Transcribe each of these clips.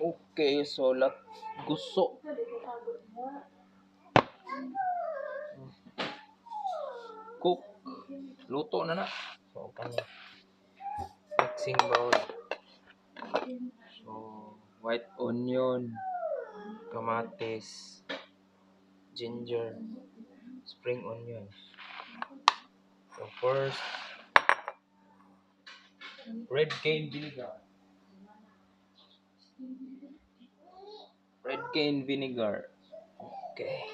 Okay, so lat guso. Cook. Luto na na. So, kani mixing bowl. So, white onion, kamatis, ginger, spring onions. So, first, red cane vinegar. Red cane vinegar. Okay.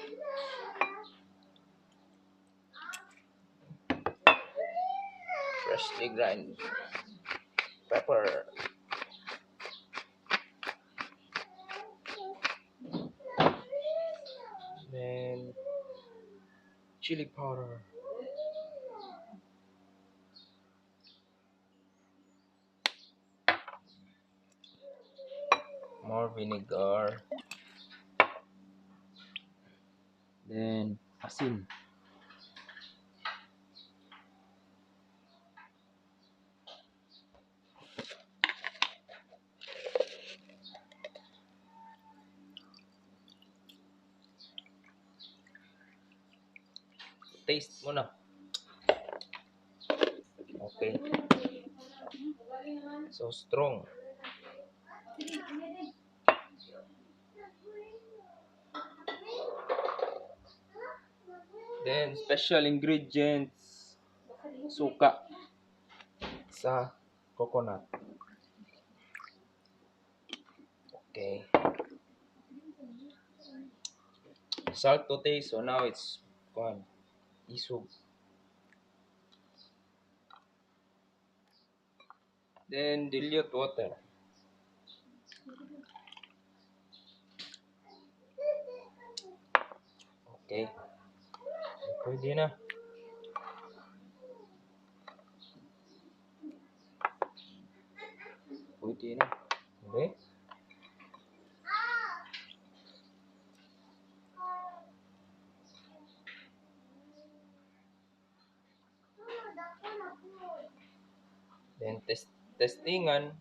Freshly grind pepper. Then chili powder. More vinegar. Then asin. Taste muna. Okay. So strong. Then special ingredients, suka sa coconut. Okay. Salt to taste. So now it's gone. Isog. Then dilute water. Okay. Pwede na. Pwede na. Okay. Then testingan.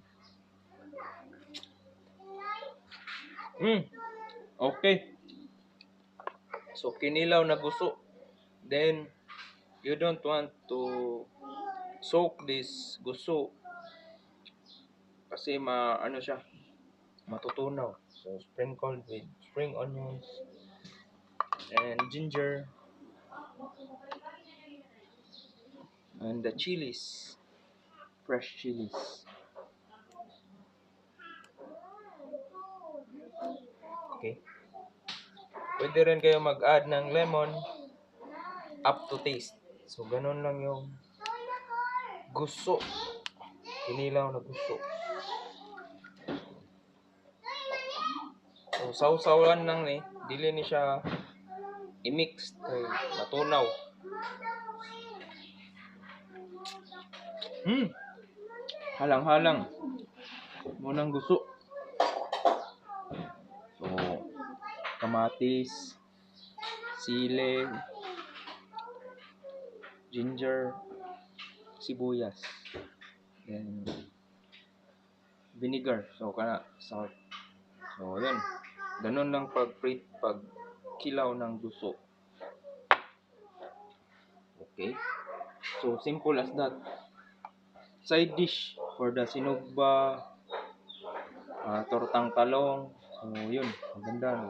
Okay. So kinilaw na guso. Then you don't want to soak this guso kasi ma ano siya, matutunaw. So sprinkled with spring onions and ginger and the chilies, fresh chilies. Okay. Pwede rin kayo mag-add ng lemon up to taste. So ganun lang yung guso. Kinilaw na guso. So sawsawan lang ni, dili ni siya i-mix kay matunaw. Halang-halang munang guso. So kamatis, sili, ginger, sibuyas, then vinegar. So kana salt. So yun. Ganun lang pag pag kilaw ng guso. Okay. So simple as that. Side dish for the sinugba, tortang talong. So yun, maganda no.